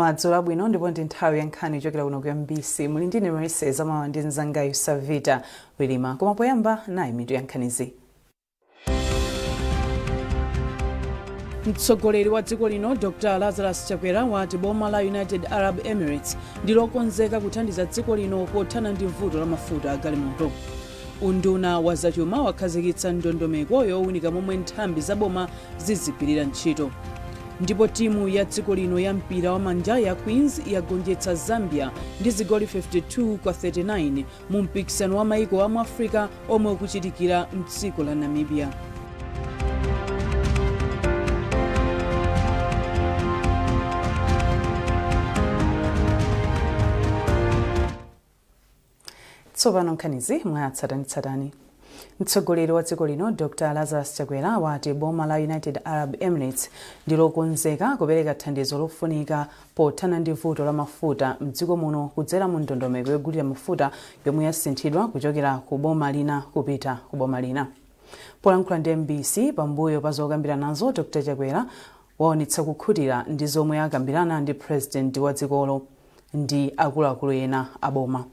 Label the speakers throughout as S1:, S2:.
S1: Madzulo abwino, ndipo ndi nthawi ya nkhani kuchokera kuno ku MBC. Muli ndine Marise Zamawa ndi mzangayu Savita Wilima. Koma poyamba, nayi mitu ya nkhanizi.
S2: Mtsogoleri wa dziko lino Dr Lazarus Chakwera wati boma la United Arab Emirates ndi lokonzeka kuthandiza dziko lino pothana ndi vuto la mafuta a galimoto. Unduna wa zachuma wakhazikitsa ndondomeko yowunika momwe nthambi za boma zizigwirira ntchito. Ndipo timu ya dziko lino ya mpira wa manja ya Queens yagonjetsa Zambia ndi zigoli 52 kwa 39 mu mpikisano wa maiko a mu Africa omwe ukuchitikira mdziko la Namibia.
S1: Tsopano nkhanizi mwatsatanetsatane. Mtsogoleri wa dziko lino Dr Lazarus Chakwera wati boma la United Arab Emirates ndi lokonzeka kupereka thandizo lofunika pothana ndi vuto la mafuta mdziko muno kudzera mu ndondomeko yogulira mafuta yomwe yasinthidwa kuchokera ku boma lina kupita ku boma lina. Polankhula ndi MBC pambuyo pa zokambiranazo, Dr Chakwera waonetsa kukhutira ndi zomwe akambirana ndi president wa dzikolo ndi akuluakulu ena a boma.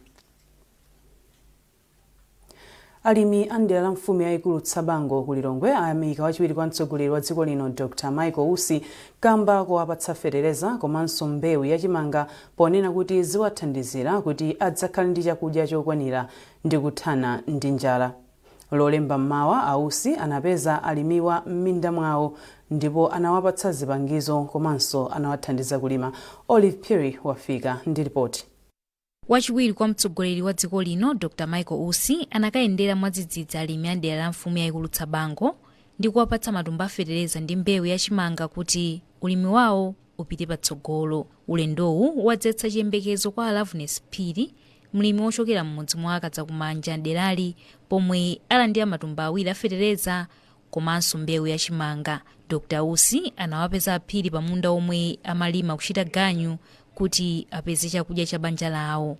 S1: Alimi a mdera la mfumu yayikulu Tsabango ku Lilongwe ayamika wachiwiri kwa mtsogoleri wa dziko lino Dr Michael Usi kamba kowapatsa fetereza komanso mbewu yachimanga, ponena kuti ziwathandizira kuti adzakhale ndi chakudya chokwanira ndi kuthana ndi njala. Lolemba mmawa, a Usi anapeza alimiwa m'minda mwawo ndipo anawapatsa zipangizo komanso anawathandiza kulima. Olive Phiri wafika ndi ripoti.
S3: Wachiwiri kwa mtsogoleri wa dziko lino Dr Michael Usi anakayendera mwadzidzidzi alimi a mdera la mfumu yayikulu Tsabango ndi kuwapatsa matumba a fetereza ndi mbewu ya chimanga kuti ulimi wawo upite patsogolo. Ulendowu wadzetsa chiyembekezo kwa a Loveness Phiri, mlimi wochokera m'mudzi mwa Kadzakumanja mderali, pomwe alandira matumba 2 a fetereza komanso mbewu ya chimanga. Dr Usi anawapeza a Phiri pa munda omwe amalima kuchita ganyu kuti apeze chakudya cha banja lawo.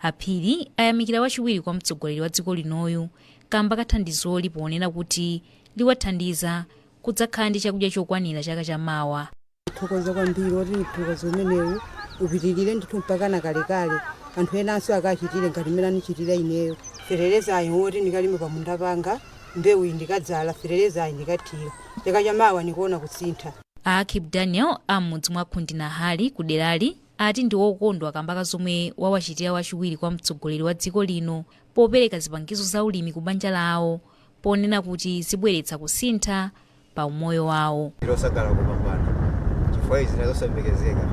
S3: A Phiri ayamikira wachiwiri kwa mtsogoleri wa dziko linoyu kamba ka thandizoli, ponena kuti liwathandiza kudzakhala ndi chakudya chokwanira chaka chamawa.
S4: Thokoza kwambiri oti mthokozo umenewu upitirire ndithu mpaka kalekale, anthu enanso akachitire ngati mmene anichitira ineyo. Feterezayo woti ndikalime pamunda panga, mbewu iyi ndikadzala, feterezayi ndikathira, chaka chamawa ndikuona kusintha.
S3: A Akib Daniel a m'mudzi mwa Khundinahali ku derali ati ndi wokondwa kamba ka zomwe wawachitira wachiwiri kwa mtsogoleri wa dziko lino popereka zipangizo za ulimi ku banja lawo, ponena kuti zibweretsa kusintha pa umoyo wawo.
S5: Losangalala kupambana chifukwa izi zinazosayembekezeka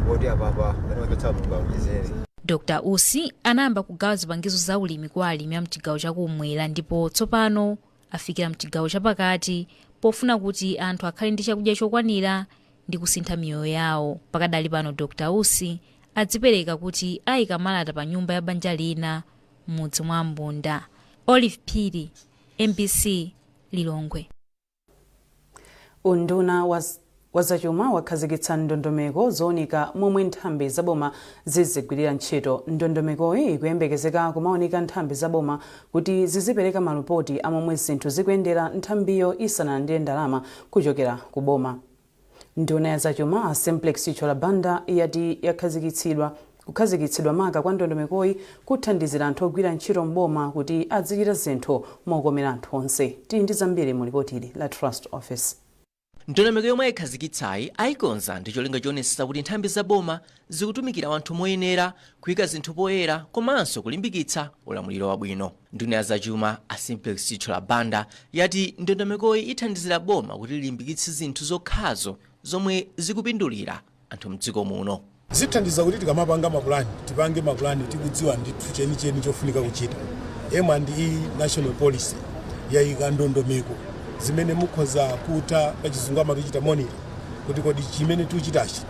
S5: poti apapa pamene wachotsa Mulungu aonjezere.
S3: Dr Usi anayamba kugawa zipangizo za ulimi kwa alimi a mchigawo chakumwera ndipo tsopano afikira mchigawo chapakati pofuna kuti anthu akhale ndi chakudya chokwanira ndi kusintha miyoyo yawo. Pakadali pano Dr Usi adzipereka kuti ayika malata pa nyumba ya banja lina m'mudzi mwa Mbunda. Olive Phiri, MBC, Lilongwe.
S1: Unduna wa zachuma wakhazikitsa ndondomeko zowunika momwe nthambi zaboma zizigwirira ntchito. Ndondomekoyi ikuyembekezeka kumaoneka nthambi zaboma kuti zizipereka malipoti a momwe zinthu zikuyendera nthambiyo isanalandire ndalama kuchokera ku boma. Nduna ya zachuma a Simplex Chithyola Banda yati kukhazikitsidwa maka kwa ndondomekoyi kuthandizira anthu ogwira ntchito m'boma kuti azichita zinthu mokomera anthu onse. Tili ndi zambiri mu lipotili la Trust Office.
S6: Ndondomeko yomwe ayikhazikitsayi ayikonza ndi cholinga choonetsetsa kuti nthambi za boma zikutumikira anthu moyenera, kuyika zinthu poyera komanso kulimbikitsa ulamuliro wabwino. Nduna ya zachuma a Simplex Chithyola Banda yati ndondomekoyi ithandizira boma kuti lilimbikitse zinthu zokhazo zomwe zikupindulira anthu mdziko muno.
S7: Zithandiza kuti tikamapanga mapulani, tipange mapulani tikudziwa ndithu chenicheni chofunika kuchita. M&E national policy yayika ndondomeko zimene mukhoza kutha, pachizungu amatichita monitor, kuti kodi chimene tikuchitachi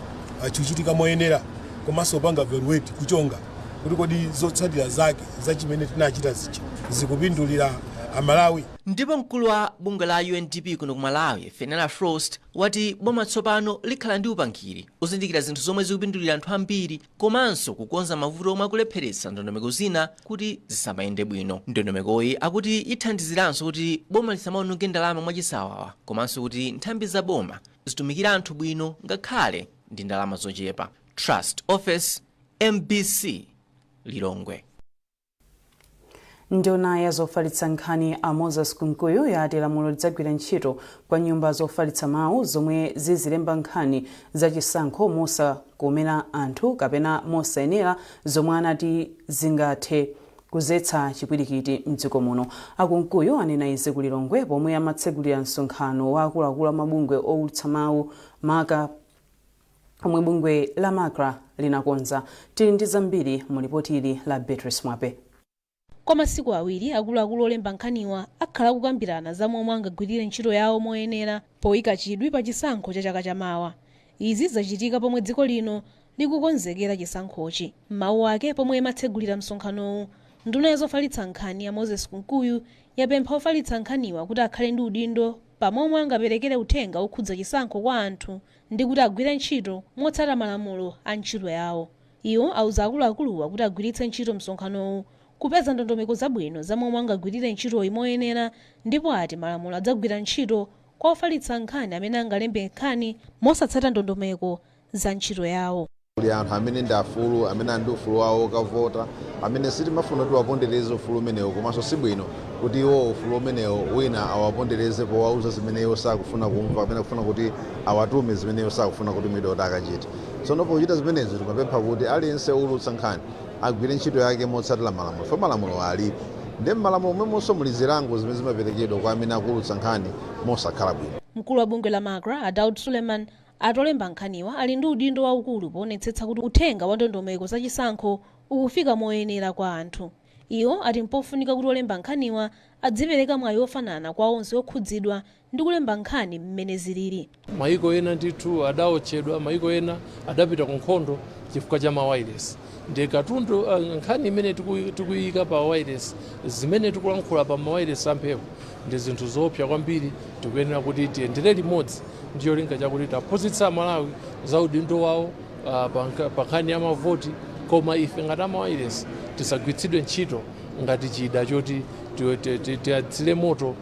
S7: chikuchitika moyenera, komanso kupanga evaluate, kuchonga kuti kodi zotsatira zake za chimene tinachita zija zikupindulira Amalawi.
S6: Ndipo mkulu wa bungwe la UNDP kuno ku Malawi, Fenella Frost, wati boma tsopano likhala ndi upangiri ozindikira zinthu zomwe zikupindulira anthu ambiri komanso kukonza mavuto omwe akulepheretsa ndondomeko zina kuti zisamayende bwino. Ndondomekoyi akuti ithandiziranso kuti boma lisamaononge ndalama mwachisawawa komanso kuti nthambi za boma zitumikire anthu bwino ngakhale ndi ndalama zochepa. Trust Office, MBC, Lilongwe.
S1: Nduna ya zofalitsa nkhani a Moses Kunkuyu yati lamulo lidzagwira ntchito kwa nyumba zofalitsa mawu zomwe zizilemba nkhani zachisankho mosakomera anthu kapena mosayenera, zomwe anati zingathe kuzetsa chipwirikiti mdziko muno. Akunkuyu anena izi ku Lilongwe pomwe amatsegulira msonkhano wa akuluakulu amabungwe owulutsa mawu, maka omwe bungwe la MACRA linakonza. Tili ndi zambiri mu lipoti ili la Beatrice Mwape.
S8: Kwa masiku 2, akuluakulu olemba nkhaniwa akhala akukambirana za momwe angagwirire ntchito yawo moyenera poyika chidwi pa chisankho cha chaka chamawa. Izi zachitika pomwe dziko lino likukonzekera chisankhochi. M'mawu ake pomwe imatsegulira msonkhanowu, nduna ya zofalitsa nkhani ya Moses Kunkuyu yapempha ofalitsa nkhaniwa kuti akhale ndi udindo pamomwe angaperekere uthenga okhudza chisankho kwa anthu ndi kuti agwire ntchito motsata malamulo a ntchito yawo. Iwo auza akuluakuluwa kuti agwiritse ntchito msonkhanowu kupeza ndondomeko zabwino za momwe angagwirire ntchitoyi moyenera, ndipo ati malamulo adzagwira ntchito kwa ofalitsa nkhani amene angalembe nkhani mosatsata ndondomeko za ntchito yawo.
S9: Kuli anthu amene ndi afulu, amene ali ndi ufulu wawo okavota, amene sitimafuna kuti wapondereze ufulu umenewo, komanso sibwino kuti iwo ufulu umenewo wina awapondereze powauza zimene iwo sakufuna kumva kapena kufuna kuti awatume zimene iwo sakufuna kutumidwa kuti akachite. Tsono pochita zimenezo, timapempha kuti aliyense owulutsa nkhani agwire ntchito yake motsatira malamulo, chifukwa malamulo alipo, ndi mmalamulo momwemonso muli zilango zimene zimaperekedwa kwa amene akuwulutsa nkhani mosakhala bwino.
S8: Mkulu wa bungwe la MACRA a Daud Suleiman ati olemba nkhaniwa ali ndi udindo waukulu poonetsetsa kuti uthenga wa ndondomeko za chisankho ukufika moyenera kwa anthu. Iwo ati mpofunika kuti olemba nkhaniwa adzipereka mwayi ofanana kwa onse okhudzidwa ndi kulemba nkhani mmene zilili.
S10: Mayiko ena ndithu adaotchedwa, mayiko ena adapita ku nkhondo chifukwa cha mawayilesi. Ndi katundu nkhani imene tikuyika pa wireless, zimene tikulankhula pa mawayilesi amphepo ndi zinthu zoopsa kwambiri. Tikuyenera kuti tiyendere limodzi ndi cholinga chakuti taphunzitsa Amalawi za udindo wawo pa nkhani ya mavoti, koma ife ngati amawayilesi tisagwiritsidwe ntchito ngati chida choti tiyatsire moto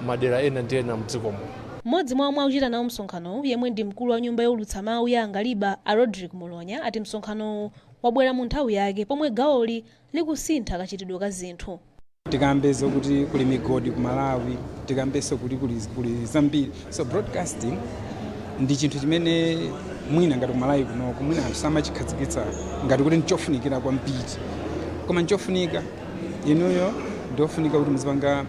S10: madera ena ndi ena mdziko muno.
S8: Mmodzi mwa omwe akuchita nawo msonkhanowu, yemwe ndi mkulu wa nyumba yowulutsa mawu ya Angaliba a Rodrick Mulonya, ati msonkhanowu wabwera mu nthawi yake pomwe gawoli likusintha kachitidwe ka zinthu.
S11: Tikambe kuti kuli migodi ku Malawi, tikambenso kuti kuli zambiri. So broadcasting ndi chinthu chimene mwina ngati ku Malawi kunoko mwina anthu samachikhazikitsa ngati kuti nchofunikira kwambiri, koma nchofunika. Inuyo ndiofunika kuti muzipanga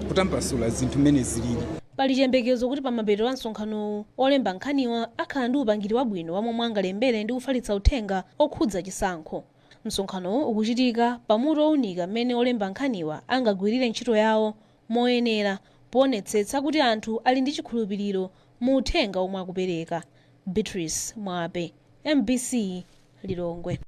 S11: kutambasula zinthu mmene zilili.
S8: Pali chiyembekezo kuti pamapeto a msonkhanowu olemba nkhaniwa akhala ndi upangiri wabwino wa momwe angalembere ndi kufalitsa uthenga okhudza chisankho. Msonkhanowu ukuchitika pamutu owunika mmene olemba nkhaniwa angagwirire ntchito yawo moyenera poonetsetsa kuti anthu ali ndi chikhulupiriro mu uthenga omwe akupereka. Beatrice Mwape, MBC, Lilongwe.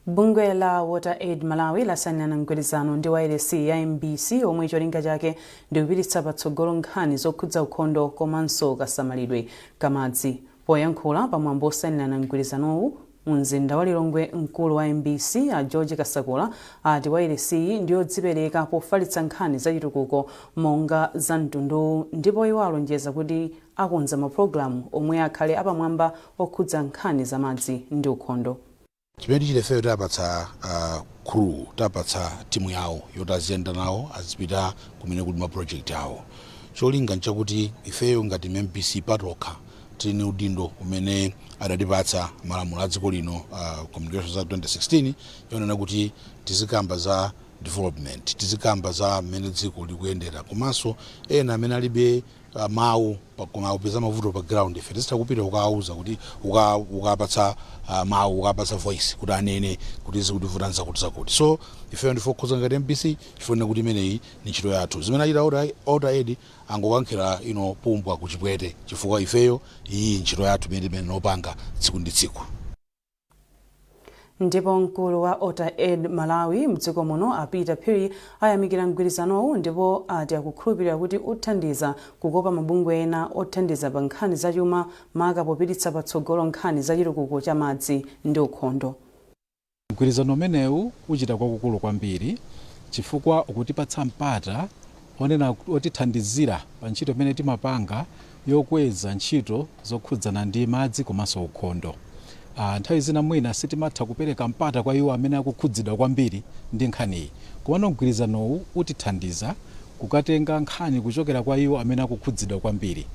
S1: Bungwe la WaterAid Malawi lasayinirana mgwirizano ndi wailesi ya MBC omwe cholinga chake ndi kupititsa patsogolo nkhani zokhudza ukhondo komanso kasamalidwe kamadzi. Poyankhula pamwambo osayinirana mgwirizanowu mu mzinda wa Lilongwe, mkulu wa MBC a George Kasakula ati wailesiyi ndiyodzipereka pofalitsa nkhani zachitukuko monga za mtunduwu, ndipo iwo alonjeza kuti akonza mapulogalamu omwe akhale apamwamba okhudza nkhani zamadzi ndi ukhondo.
S12: Chimene tichite ifeyo, tapatsa crew, tapatsa timu yawo yoti aziyenda nawo, azipita kumene kuli ma project awo. Cholinga nchakuti ifeyo ngati MBC patokha tili ni udindo umene adatipatsa malamulo a dziko lino, Communications Act 2016, yonena kuti tizikamba za development, tizikamba za mmene dziko likuyendera, komanso ena amene alibe mawu koma akupeza mavuto pa ground, ife tizitha kupita ukawauza kuti ukapatsa mawu, ukapatsa voice kuti anene kuti zikutivuta zakuti zakuti. So ifeyo ndife okhuza ngati MBC chifukwa kuti imeneyi ni ntchito yathu. Zimene achita WaterAid, angokankhira ino pumbwa kuchipwete, chifukwa ifeyo iyi ntchito yathu imene timene nopanga tsiku ndi tsiku.
S1: Ndipo mkulu wa WaterAid Malawi mdziko muno a Peter Phiri ayamikira mgwirizanowu ndipo ati akukhulupirira kuti uthandiza kukopa mabungwe ena othandiza pa nkhani zachuma, maka popititsa patsogolo nkhani zachitukuko cha madzi ndi ukhondo.
S13: Mgwirizano umenewu uchita kwakukulu kwambiri chifukwa ukutipatsa mpata onena otithandizira pa ntchito imene timapanga. Yokweza ntchito zokhudzana ndi madzi komanso ukhondo. Nthawi zina mwina sitimatha kupereka mpata kwa iwo amene akukhudzidwa kwambiri ndi nkhaniyi, komano mgwirizanowu utithandiza kukatenga nkhani kuchokera kwa iwo amene akukhudzidwa kwambiri,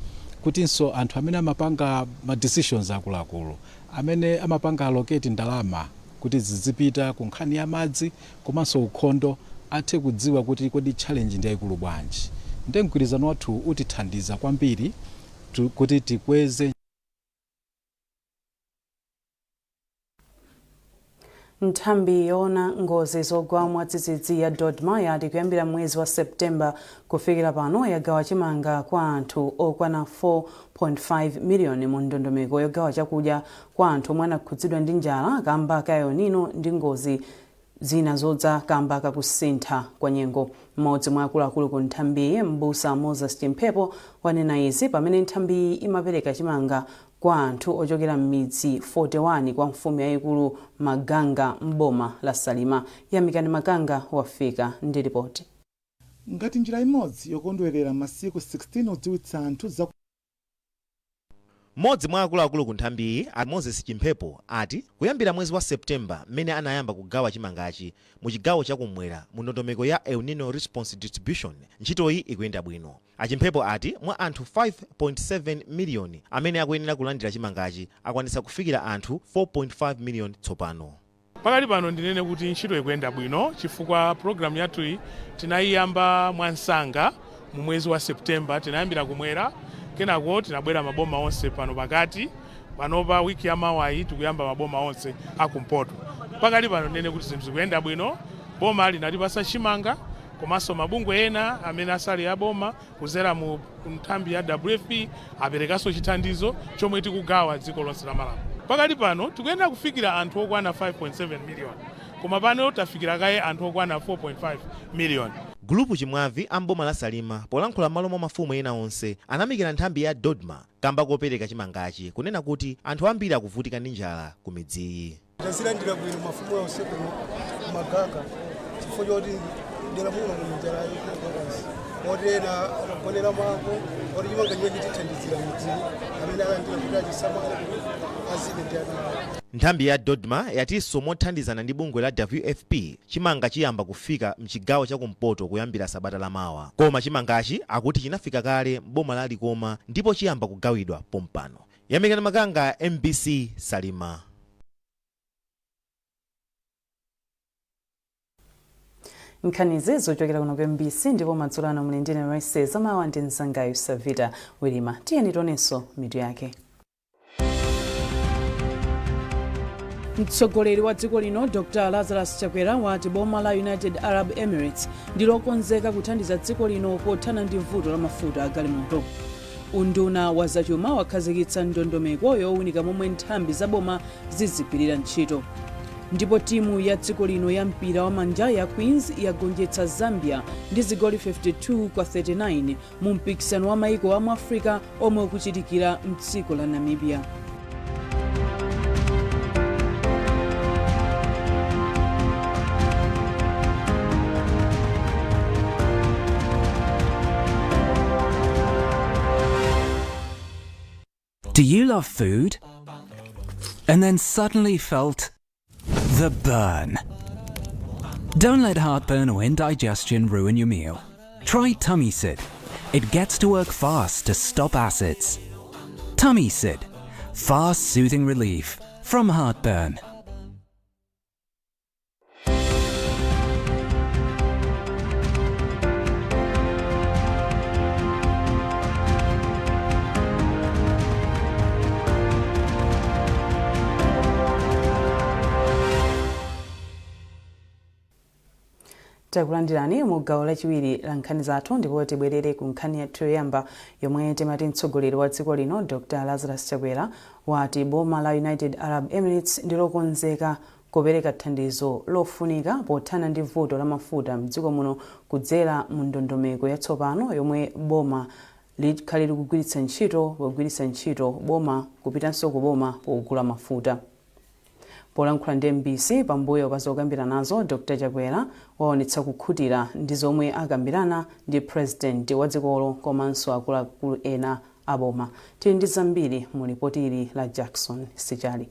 S13: kutinso anthu amene amapanga ma decisions akuluakulu, amene amapanga allocate ndalama kuti zizipita ku nkhani ya madzi komanso ukhondo, athe kudziwa kuti kodi challenge ndi yayikulu bwanji. Nde mgwirizano wathu utithandiza kwambiri kuti tikweze.
S1: Nthambi yoona ngozi zogwa mwadzidzidzi ya DoDMA yati kuyambira mwezi wa September kufikira pano yagawa chimanga kwa anthu okwana 4.5 miliyoni mu ndondomeko yogawa chakudya kwa anthu omwe anakhudzidwa ndi njala kamba ka El Nino ndi ngozi zina zodza kamba kakusintha kwa nyengo. Mmodzi mwa akuluakulu ku nthambiyi, M'busa Moses Chimphepo, wanena izi pamene nthambiyi imapereka chimanga kwa anthu ochokera m'midzi 41 kwa mfumu yayikulu Maganga m'boma la Salima. Yamikani Makanga wafika ndi ripoti.
S14: Ngati njira imodzi yokondwerera masiku 16 odziwitsa anthu za
S15: Mmodzi mwa akuluakulu ku nthambiyi, a Moses Chimphepo, ati kuyambira mwezi wa September mmene anayamba kugawa chimangachi mu chigawo cha kumwera mu ndondomeko ya El Nino Response Distribution, ntchitoyi ikuyenda bwino. A Chimphepo ati mwa anthu 5.7 miliyoni amene akuyenera kulandira chimangachi, akwanitsa kufikira anthu 4.5 miliyoni tsopano.
S16: Pakali pano ndinene kuti ntchito ikuyenda bwino chifukwa pulogalamu yathuyi tinayiyamba mwansanga mu mwezi wa September. Tinayambira kumwera, kenako tinabwera maboma onse pano pakati. Panopa wiki ya mawayi tikuyamba maboma onse akumpoto. Pakali pano ndinene kuti zinthu zikuyenda bwino. Boma linatipasa chimanga komanso mabungwe ena amene asali a boma kudzera mu nthambi ya WFP aperekanso chithandizo chomwe tikugawa dziko lonse la Malawi. Pakali pano tikuyenera kufikira anthu okwana 5.7 million koma pano tafikira kaye anthu okwana 4.5 million.
S15: Gulupu Chimwavi a m'boma la Salima polankhula m'malo mwa mafumu ena onse anayamikira nthambi ya DoDMA kamba kopereka chimangachi kunena kuti anthu ambiri akuvutika ndi njala ku midziyi.
S17: Tazilandira bwino mafumu onse kuno Maganga chifukwa choti dera muno muli njala yaikulu basi, moti ena anagonera mako oti chimanga chimene chitithandizira midzi amene alandira kuti achisamale kuti azidya ndi ana awo.
S15: Nthambi ya DoDMA yatinso mothandizana ndi bungwe la WFP, chimanga chiyamba kufika mchigawo cha kumpoto kuyambira sabata la mawa. Koma chimangachi akuti chinafika kale m'boma la Likoma ndipo chiyamba kugawidwa pompano. Yamikani Makanga, MBC, Salima.
S1: Nkhanizi zochokera kuno ku MBC ndipo madzulo ano muli ndine Royce Zamawa ndi mzangayu Savita Wilima. Tiyeni tionenso mitu yake.
S2: Mtsogoleri wa dziko lino Dr Lazarus Chakwera wati boma la United Arab Emirates ndi lokonzeka kuthandiza dziko lino pothana ndi vuto la mafuta a galimoto. Unduna wa zachuma wakhazikitsa ndondomeko yowunika momwe nthambi za boma zizigwirira ntchito. Ndipo timu ya dziko lino ya mpira wa manja ya Queens yagonjetsa Zambia ndi zigoli 52 kwa 39 mu mpikisano wa maiko a mu Africa omwe ukuchitikira mdziko la Namibia.
S18: Do you love food? And then suddenly felt the burn. Don't let heartburn or indigestion ruin your meal. Try Tummy Sid. It gets to work fast to stop acids. Tummy Sid. Fast soothing relief from heartburn.
S1: Takulandirani mu gawo lachiwiri la nkhani zathu ndipo tibwerere ku nkhani yathu yoyamba yomwe timati mtsogoleri wa dziko lino Dr Lazarus Chakwera wati boma la United Arab Emirates ndi lokonzeka kupereka thandizo lofunika pothana ndi vuto la mafuta mdziko muno kudzera mu ndondomeko yatsopano yomwe boma likhale likugwiritsa ntchito pogwiritsa ntchito boma kupitanso ku boma pogula mafuta. Polankhula ndi mbc pambuyo pa zokambiranazo, Dr Chakwera waonetsa kukhutira ndi zomwe akambirana ndi President wa dzikolo komanso akuluakulu ena aboma. Tili ndi zambiri mu lipoti ili la Jackson Sichali.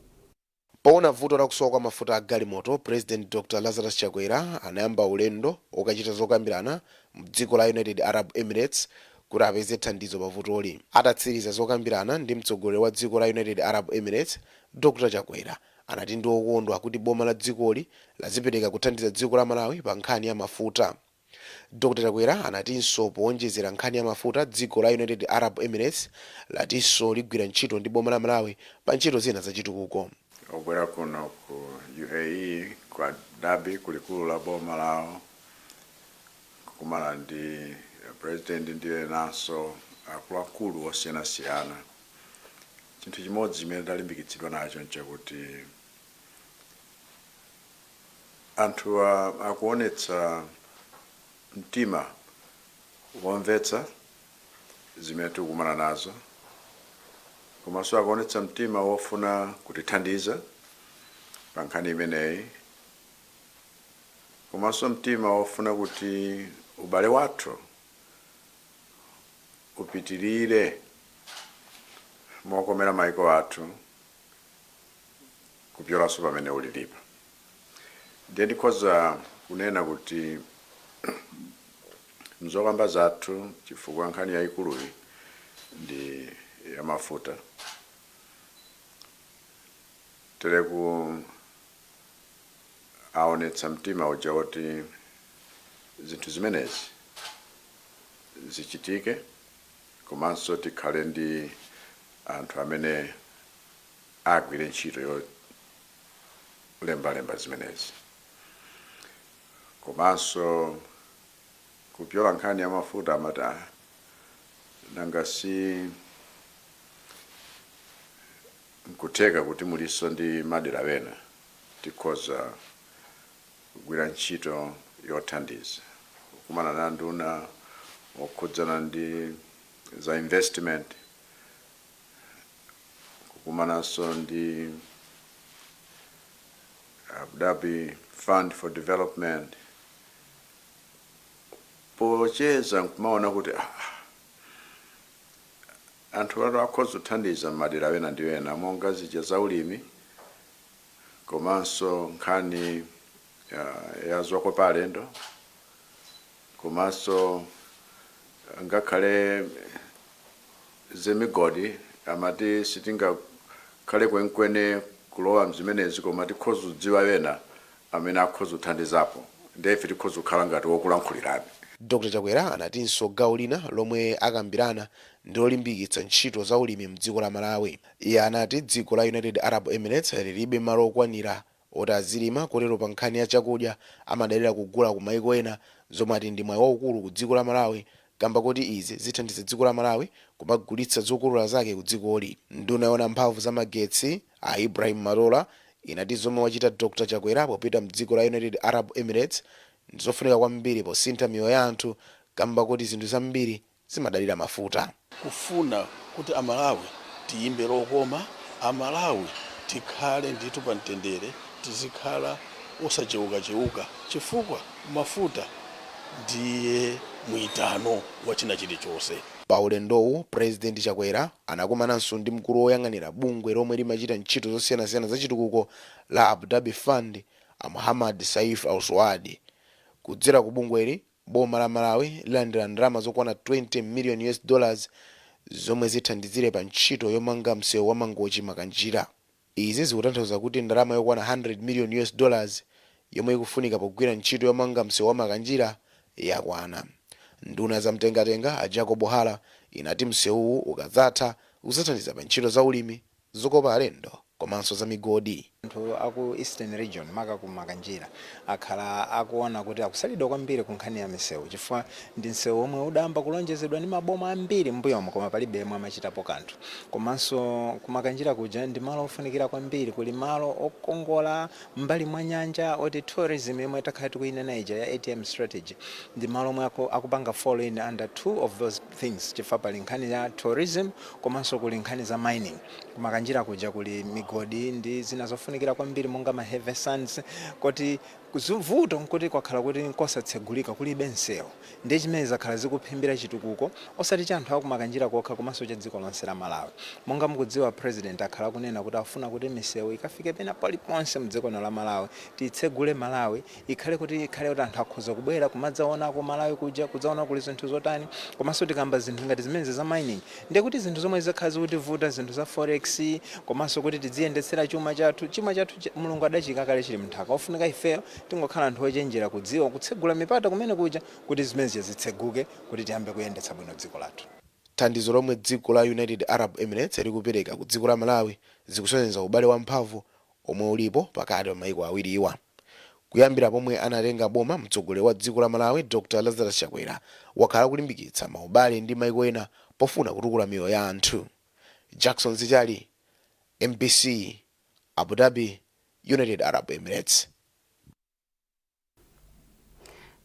S19: Poona vuto la kusowa kwa mafuta a galimoto, President Dr Lazarus Chakwera anayamba ulendo okachita zokambirana mdziko la United Arab Emirates kuti apeze thandizo pa vutoli. Atatsiriza zokambirana ndi mtsogoleri wa dziko la United Arab Emirates, Dr Chakwera anati ndi okondwa kuti boma la dzikoli lazipereka kuthandiza dziko la Malawi pa nkhani ya mafuta. Dr Chakwera anatinso powonjezera nkhani ya mafuta, dziko la United Arab Emirates latinso ligwira ntchito ndi boma la Malawi pa ntchito zina zachitukuko.
S20: Obwera kuno ku UAE, ku Abu Dhabi, kulikulu la boma lawo, kukumana ndi president ndi enanso akuluakulu osiyanasiyana, chinthu chimodzi chimene talimbikitsidwa nacho nchakuti anthuwa akuonetsa mtima womvetsa zimene tikukumana nazo, komanso akuonetsa mtima wofuna kutithandiza pa nkhani imeneyi, komanso mtima wofuna kuti ubale wathu upitirire mokomera maiko athu kupyolanso pamene ulilipa. Ndiye ndikhoza kunena kuti mzokamba zathu, chifukwa nkhani yayikuluyi ndi ya mafuta, tereku aonetsa mtima uja woti zinthu zimenezi zichitike, komanso tikhale ndi anthu amene agwire ntchito yolembalemba zimenezi. Komanso kupyola nkhani ya mafuta, amati, "Ah, nanga si nkutheka kuti mulinso ndi madera ena tikhoza kugwira ntchito yothandiza?" Kukumana na nduna okhudzana ndi za investment, kukumananso ndi Abu Dhabi Fund for Development, pocheza nkumaona kuti anthu atu akhoza kuthandiza m'madera ena ndi ena, monga zija za ulimi, komanso nkhani ya zokopa alendo, komanso ngakhale zemigodi. Amati sitingakhale kwenikweni kulowa mzimenezi, koma tikhoza kudziwa ena amene akhoza kuthandizapo, ndiye ife tikhoza kukhala ngati wokulankhulirabe.
S19: Dr Chakwera anatinso gawo lina lomwe akambirana ndi lolimbikitsa ntchito za ulimi mdziko la Malawi. Iye anati dziko la United Arab Emirates lilibe malo okwanira oti azilima, kotero pa nkhani ya chakudya amadalira kugula ku maiko ena, zomwe ati ndi mwayi waukulu ku dziko la Malawi kamba koti izi zithandiza dziko la Malawi kumagulitsa zokolola zake ku dzikoli. Nduna yoona mphamvu za magetsi a Ibrahim Matola inati zomwe wachita Dr Chakwera popita mdziko la United Arab Emirates ndizofunika kwambiri posintha miyoyo ya anthu kamba koti zinthu zambiri zimadalira mafuta.
S21: Kufuna kuti Amalawi tiyimbe lokoma, Amalawi tikhale ndithu pa mtendere, tizikhala osachewukachewuka chifukwa mafuta ndiye mwitano wa china chilichonse.
S19: Pa ulendowu, President Chakwera anakumananso ndi mkulu woyang'anira bungwe lomwe limachita ntchito zosiyanasiyana za chitukuko la Abu Dhabi Fund, a Mohammad Saif Al Suwaidi. Kudzera ku bungweli, Boma la Malawi lilandira ndalama zokwana 20 million US dollars zomwe zithandizire pa ntchito yomanga msewu wa Mangochi-Makanjira. Izi zikutanthauza kuti ndalama yokwana 100 million US dollars yomwe ikufunika pogwira ntchito yomanga msewu wa Makanjira yakwana. Nduna ya zamtengatenga a Jacob Hara inati msewuwu ukadzatha udzathandiza pa ntchito za ulimi, zokopa alendo komanso za migodi.
S22: Anthu aku Eastern Region, maka ku Makanjira, akhala akuona kuti akusalidwa kwambiri ku nkhani ya misewu chifukwa ndi msewu omwe udayamba kulonjezedwa ndi maboma ambiri m'mbuyomo, koma palibe yemwe amachitapo kanthu. Komanso ku Makanjira kuja ndi malo ofunikira kwambiri, kuli malo okongola m'mbali mwa nyanja oti tourism yomwe takhala tikuyinena ija ya ATM strategy ndi malo omwe akupanga fall in under two of those things, chifukwa pali nkhani ya tourism komanso kuli nkhani za mining. Ku Makanjira kuja kuli migodi ndi zina zofunikira kwambiri monga ma heavy sands, koti Vuto nkuti kwakhala kuti nkosatsegulika, kulibe msewu, ndiye chimene zakhala zikuphimbira chitukuko osati cha anthu akumakanjira kokha komanso cha dziko lonse la Malawi. Monga mukudziwa, President akhala akunena kuti afuna kuti misewu ikafike pena paliponse mdziko lino la Malawi, titsegule Malawi, ikhale kuti anthu akhoza kubwera kumadzaonako Malawi kuja, kudzaona kuli zinthu zotani. Komanso tikamba zinthu ngati zimenezi za mining, ndiye kuti zinthu zomwe zakhala zikutivuta, zinthu za forex, komanso kuti tidziyendetsera chuma chathu. Chuma chathu Mulungu adachika kale, chili mnthaka. Ofunika ifeyo tingokhala anthu ochenjera, kudziwa kutsegula mipata kumene kuja kuti zimenezi zitseguke, kuti tiyambe kuyendetsa bwino dziko lathu.
S19: Thandizo lomwe dziko la United Arab Emirates likupereka ku dziko la Malawi zikusonyeza ubale wamphamvu omwe ulipo pakati pa maiko awiriwa. Kuyambira pomwe anatenga boma, mtsogoleri wa dziko la Malawi Dr Lazarus Chakwera wakhala akulimbikitsa maubale ndi maiko ena pofuna kutukula miyoyo ya anthu. Jackson Zichali, MBC, Abu Dhabi, United Arab Emirates.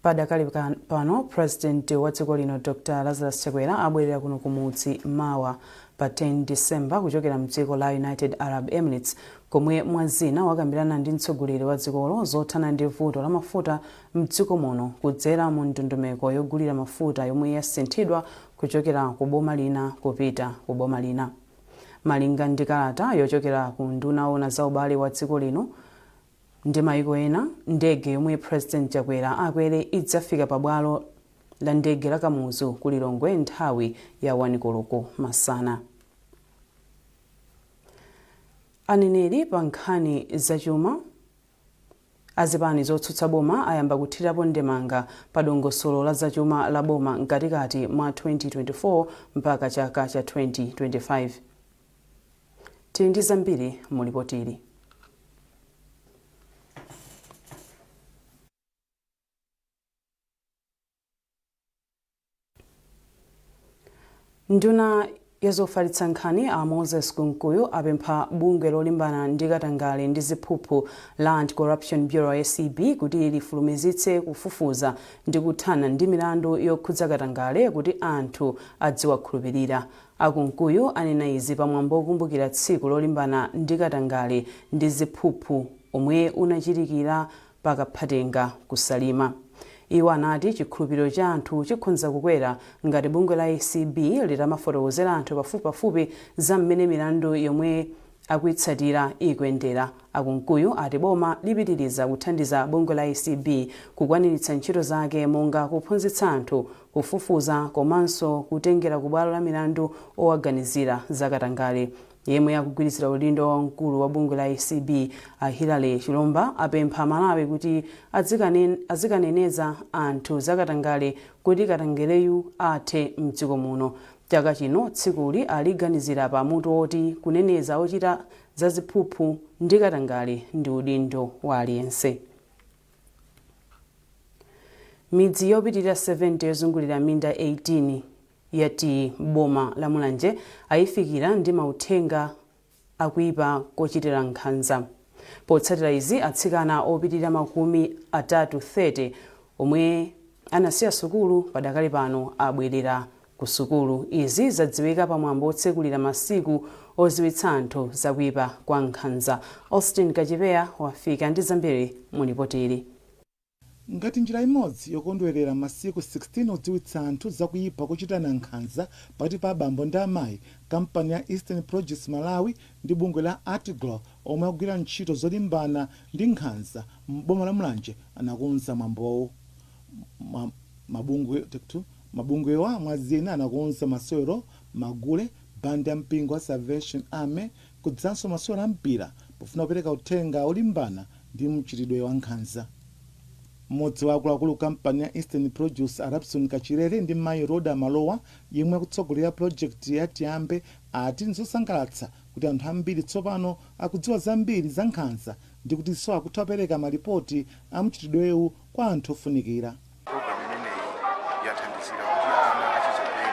S1: Padakali pano, President wa dziko lino Dr Lazarus Chakwera abwerera kuno kumudzi mawa pa 10 December kuchokera mdziko la United Arab Emirates, komwe mwazina wakambirana ndi mtsogoleri wa dzikolo zothana ndi vuto la mafuta mdziko muno kudzera mu ndondomeko yogulira mafuta yomwe yasinthidwa kuchokera ku boma lina kupita ku boma lina. Malinga ndi kalata yochokera ku nduna yoona za ubale wa dziko lino ndi maiko ena, ndege yomwe President Chakwera akwere idzafika pa bwalo la ndege la Kamuzu ku Lilongwe nthawi ya 1 koloko masana. Aneneri pa nkhani zachuma azipani zotsutsa boma ayamba kuthirapo ndemanga pa dongosolo la zachuma la boma mkatikati mwa 2024 mpaka chaka cha 2025. Tili ndi zambiri mu lipotili. Nduna yazofalitsa nkhani a Moses Kunkuyu apempha bungwe lolimbana ndi katangale ndi ziphuphu la Anti-Corruption Bureau, ACB, kuti lifulumizitse kufufuza ndi kuthana ndi milandu yokhudza katangale kuti anthu adziwakhulupirira. A Kunkuyu anena izi pamwambo wokumbukira tsiku lolimbana ndi katangale ndi ziphuphu omwe unachitikira pa Kaphatenga ku Salima. Iwo anati chikhulupiriro cha anthu chikhonza kukwera ngati bungwe la ACB litamafotokozera anthu pafupipafupi za mmene milandu yomwe akuitsatira ikuyendera. A Kunkuyu ati boma lipitiriza kuthandiza bungwe la ACB kukwaniritsa ntchito zake monga kuphunzitsa anthu, kufufuza komanso kutengera ku bwalo la milandu owaganizira za katangale. Yemwe akugwirizira udindo wa mkulu wa bungwe la ACB a Hillary Chilomba apempha Amalawi kuti azikaneneza anthu za katangale kuti katangaleyu athe mdziko muno. Chaka chino tsikuli aliganizira pa mutu woti kuneneza ochita za ziphuphu ndi katangale ndi udindo wa aliyense. Midzi yopitirira 70 yozungulira minda 18 ya tiyi m'boma la Mulanje ayifikira ndi mauthenga akuipa kochitira nkhanza. Potsatira izi, atsikana opitirira 30 30 omwe anasiya sukulu padakali pano abwerera ku sukulu. Izi zadziwika pamwambo otsekulira masiku oziwitsa anthu zakuipa kwa nkhanza. Austin Kachipeya wafika ndi zambiri mu lipotili.
S14: Ngati njira imodzi yokondwerera masiku 16 odziwitsa anthu zakuipa kochitana nkhanza pakati pa abambo ndi amayi, kampani ya Eastern Produce Malawi ndi bungwe la ArtGlo, omwe akugwira ntchito zolimbana ndi nkhanza m'boma la Mulanje, anakonza mwambowu. Mabungwewa mwazina anakonza masewero, magule, bandi ya mpingo wa Salvation Army kudzanso masewero a mpira pofuna kupereka uthenga olimbana ndi mchitidwe wa nkhanza. Mmodzi wa akuluakulu kampani ya Eastern Produce, a Rapson Kachirere, ndi mayi Roda Malowa yemwe akutsogolera project ya Tiyambe ati nzosangalatsa kuti anthu ambiri tsopano akudziwa zambiri za nkhanza ndi kutinso akutha kupereka malipoti a mchitidwewu kwa anthu ofunikira.
S4: Program imeneyi yathandizira kuti ana achichepere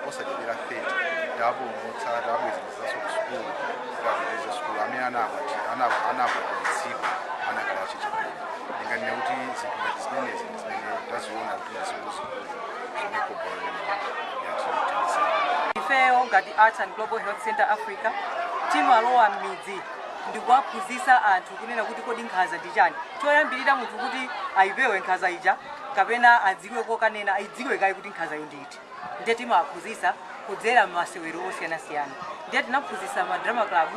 S4: osachepera 30 tapulumutsa, tabwezeresanso ku sukulu kuti apitirize sukulu, amene anakwatiritsidwa anakali achichepere. Ndinganene kuti zinthu ngati zimenezi ndi zimene taziona kuti ndi zikuluzikulu zomwe program imeneyi yatithandizira.
S5: Ifeyo ngati Arts and Global Health Center Africa timalowa m'midzi.
S3: Ndikuwaphunzitsa anthu kunena kuti kodi nkhanza ndi chani. Choyambirira, munthu kuti ayipewe nkhanza ija kapena adziwe kokanena, ayidziwe kaye kuti nkhanzayo nditi. Ndiye timawaphunzitsa kudzera m'masewero osiyanasiyana. Ndiye tinaphunzitsa ma drama club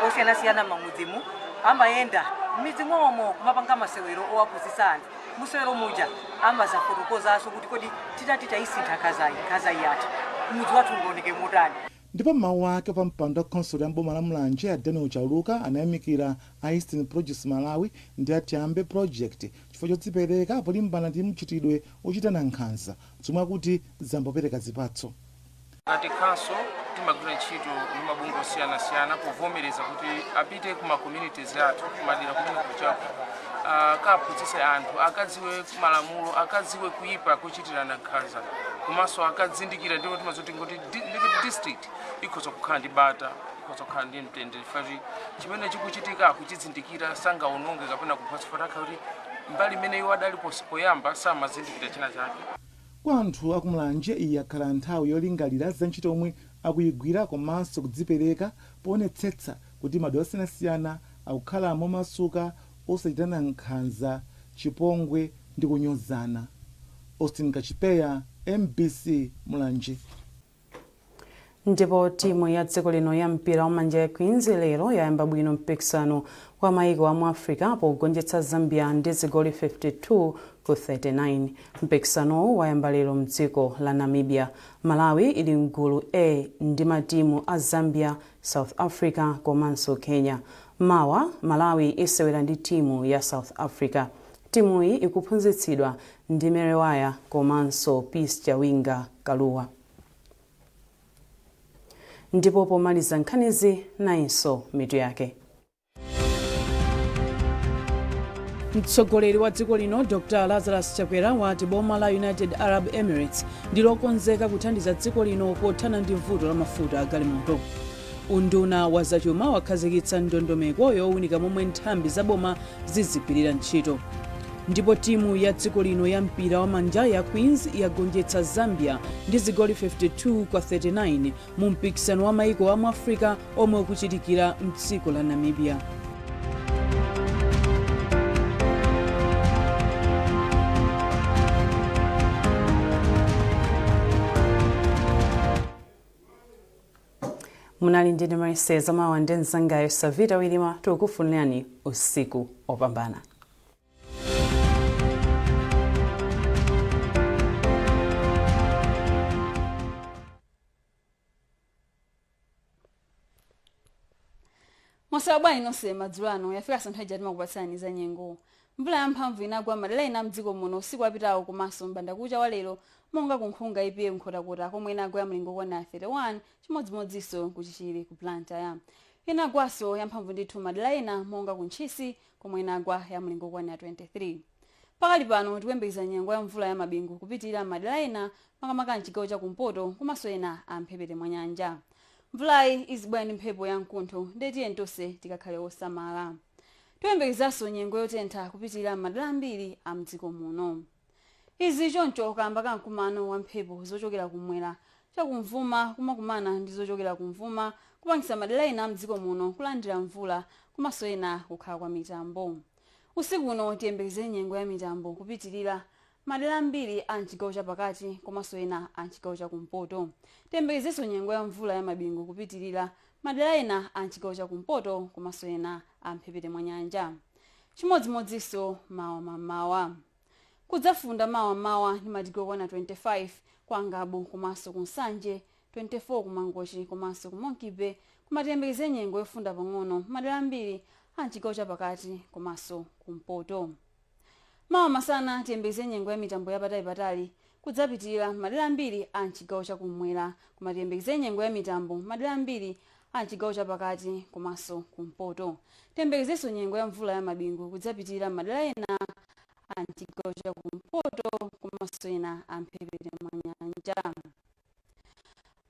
S3: osiyanasiyana m'mamudzimu, amayenda m'midzi mwawomo kumapanga masewero owaphunzitsa anthu. Musewero muja amazafotokozanso kuti kodi titati tayisintha nkhanzayi, nkhanzayi yatha, mudzi wathu ungaoneke motani?
S14: Ndipo m'mawu ake, pa mpando wa khonsolo ya mboma la Mulanje a Daniel Chauluka anayamikira a Eastern Produce Malawi ndi a Tiyambe Project chifukwa chodzipereka polimbana ndi mchitidwe ochitana nkhanza, zomwe akuti zambopereka zipatso.
S5: Ngati council timagwira ntchito ndi mabungwe osiyanasiyana povomereza kuti apite kuma communities athu, kumadera kumene kuchako, akaphunzitse anthu, akadziwe malamulo, akadziwe kuyipa kuchitirana nkhanza, komanso akadzindikira. Ndipo timazoti ngoti ndikuti district ikhoza kukhala ndi bata, ikhoza kukhala ndi mtendere, fati chimene chikuchitika akuchizindikira, sangaononge kapena kuphatsa fatakha kuti mbali imene iwo adali poyamba samazindikira china chake.
S14: Kwa anthu akumulanje, iyi yakhala nthawi yolingalira za ntchito yomwe akuyigwira komanso kudzipereka poonetsetsa kuti madera osiyanasiyana akukhala momasuka, osachitana nkhanza, chipongwe ndi kunyozana. Austin Kachipeya, MBC, Mulanje.
S1: Ndipo timu ya dziko lino ya mpira wamanja ya Queens lero yayamba bwino mpikisano wa maiko amu Africa pogonjetsa Zambia ndi zigoli 52 ku 39. Mpikisanowu wayamba lero mdziko la Namibia. Malawi ili mgulu A ndi matimu a Zambia, South Africa komanso Kenya. Mawa Malawi isewera ndi timu ya South Africa. Timuyi ikuphunzitsidwa ndi Merewaya komanso Peace Chawinga Kaluwa. Ndipo pomaliza nkhanizi, nayinso mitu yake.
S2: Mtsogoleri wa dziko lino Dr Lazarus Chakwera wati boma la United Arab Emirates ndi lokonzeka kuthandiza dziko lino pothana ndi vuto la mafuta a galimoto. Unduna wa zachuma wakhazikitsa ndondomeko yowunika momwe nthambi zaboma zizigwirira ntchito. Ndipo timu ya dziko lino ya mpira wa manja ya Queens yagonjetsa Zambia ndi zigoli 52 kwa 39 mu mpikisano wa maiko amu Africa omwe ukuchitikira mdziko la Namibia.
S1: Munali ndine Marise Zamawa ndi mzangayo Savita Wilima. Tikukufunirani usiku opambana.
S23: Mwaswera bwanji nonse madzulo ano? Yafikanso nthawi ija timakupatsirani za nyengo. Mvula yamphamvu inagwa madera ena mdziko muno usiku wapitawo komanso m'bandakucha wa lero, monga ku Nkhunga EPA Nkhotakota, komwe inagwa ya mlingo okwana 31, chimodzimodzinso ku Chichiri ku Blantyre. Inagwanso yamphamvu ndithu madera ena monga ku Ntchisi, komwe inagwa ya mlingo okwana 23. Pakali pano tikuyembekeza nyengo ya mvula ya mabingu kupitirira madera ena, makamaka mchigawo cha kumpoto komanso ena a mphepete mwa nyanja. Mvulayi izibwera ndi mphepo ya mkuntho, ndiye tiyeni tonse tikakhale osamala. Tikuyembekezanso nyengo yotentha kupitirira madera ambiri a mdziko muno. Izi choncho kamba ka mkumano wa mphepo zochokera kumwera chakumvuma kumakumana ndi zochokera kumvuma, kupangitsa madera ena a mdziko muno kulandira mvula komanso ena kukhala kwa mitambo. Usiku uno tiyembekezere nyengo ya mitambo kupitirira madera ambiri a mchigawo chapakati komanso ena a mchigawo chakumpoto. Tiyembekezenso nyengo ya mvula ya mabingu kupitirira madera ena a mchigawo chakumpoto komanso ena a mphepete mwa nyanja. Chimodzimodzinso mawa mammawa. Kudzafunda mawa mmawa ndi madigiri okwana 25 kwa Ngabu komanso ku Nsanje, 24 ku Mangochi komanso ku Monkey Bay, koma tiyembekeze nyengo yofunda pang'ono madera ambiri a mchigawo chapakati komanso kumpoto. Mawa masana tiyembekeze nyengo ya mitambo yapatalipatali kudzapitirira madera ambiri a mchigawo chakumwera, koma tiyembekeze nyengo ya mitambo madera ambiri a mchigawo chapakati komanso kumpoto. Tiyembekezenso nyengo ya mvula ya mabingu kudzapitirira madera ena a mchigawo chakumpoto komanso ena a mphepete mwa nyanja.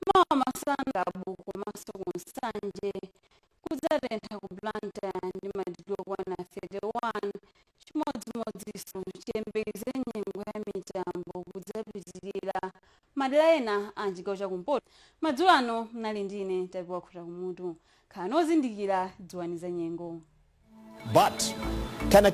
S23: Mawa masana Ngabu komanso ku Nsanje, kudzatentha ku Blantyre ndi madigiri okwana 31, chimodzimodzinso tiyembekeze nyengo ya mitambo kudzapitirira madera ena a mchigawo chakumpoto. Madzulo ano mnali ndine Tapiwa Khuta Kumutu. Khalani ozindikira, dziwani za nyengo.
S6: But can a